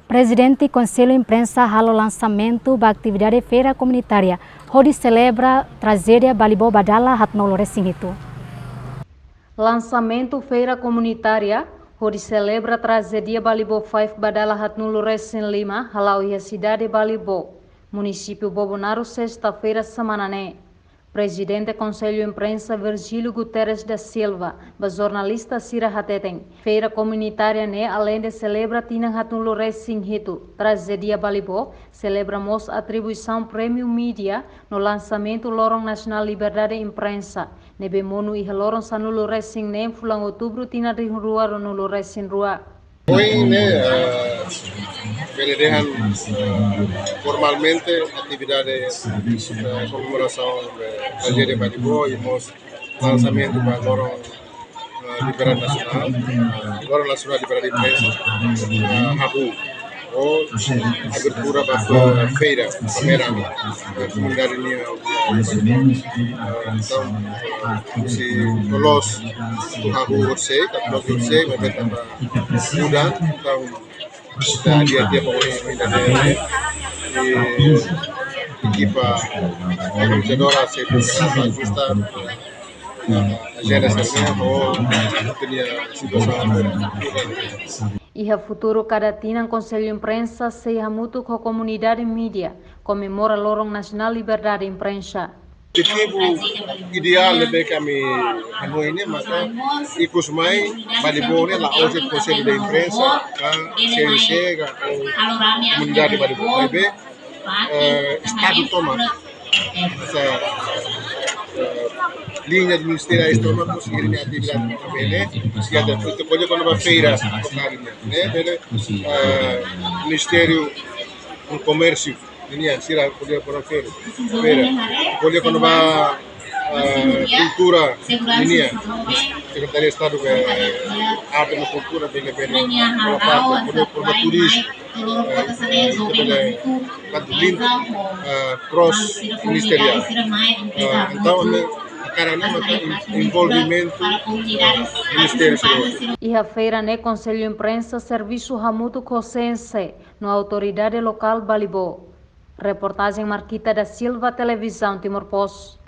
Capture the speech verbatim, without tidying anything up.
Prezidente Konsellu Imprensa halo lansamentu ba atividade feira komunitária hodi selebra trajédia Balibó ba dala haatnulu resin hitu. Lansamentu feira komunitária hodi selebra trajédia Balibó Five ba dala haatnulu resin lima hala'o iha sidade Balibó, munisípiu Bobonaro, sesta-feira semana ne'e. Prezidente Konsellu Imprensa Virgílio Guterres da Silva ba jornalista sira hateten, feira komunitária ne'e aleinde selebra tinan haatnulu resin hitu trajédia Balibó, selebra mós atribuisaun prémiu mídia no lansamentu Loron Nasionál Liberdade Imprensa ne'ebé monu iha loron sanulu resin neen fulan Outubru tinan rihun rua ruanulu resin rua. Ohin ne'e, eh, bele dehan, eh, formalmente atividade, eh, komemorasaun, eh, trajédia Balibó i mós lansamentu ba Loron, eh, Liberdade Nasionál, eh, Loron Nasionál Liberdade Imprensa, eh, hahú. Ou abertura ba, ba feira, pameran, ba komunidade nian. Eh, entaun, eh, sei loloos atu hahú horisehik, atu loloos horisehik, maibé tanba mudan, entaun, eh, dia-a-dia ba ohin, ohin ida-ne'e, eh, ekipa organizadora sei prepara ba ajusta, eh, ajenda sira-ne'e, ho nia situasaun. Iha futuru, kada tinan Konsellu Imprensa sei hamutuk ho komunidade mídia komemora Loron Nasionál Liberdade Imprensa. Objetivu ideál ne'ebé ke ami hanoin ne'e maka ikus mai Balibó ne'e la'ós de'it Konsellu de Imprensa, ka C N C, ka, ou komunidade Balibó, maibé, eh, Estadu tomak. Esa, eh, liña de ministériu tomak, konsege nia atividade ne'e, i atu ko'alia kona-ba feira lokál nian, ne'e, bele, eh, Ministériu Komérsiu nian, sira ko'alia kona-ba feira, feira, ko'alia kona-ba, eh, kultura nian, Sekretaria Estadu, eh, Arte no Kultura, bele, bele, kona-ba, ko'alia kona-ba turizmu, eh, eh, bele, tantu link, eh, cross ministeriál. Eh, entaun, ne'e, hakarak ne'e maka en-, envolvimentu, eh, ministériu sira. Iha feira ne'e Konsellu Imprensa servisu hamutuk ho C N C no autoridade lokál Balibó. Reportajen Marquita da Silva, Televizaun Timor Post.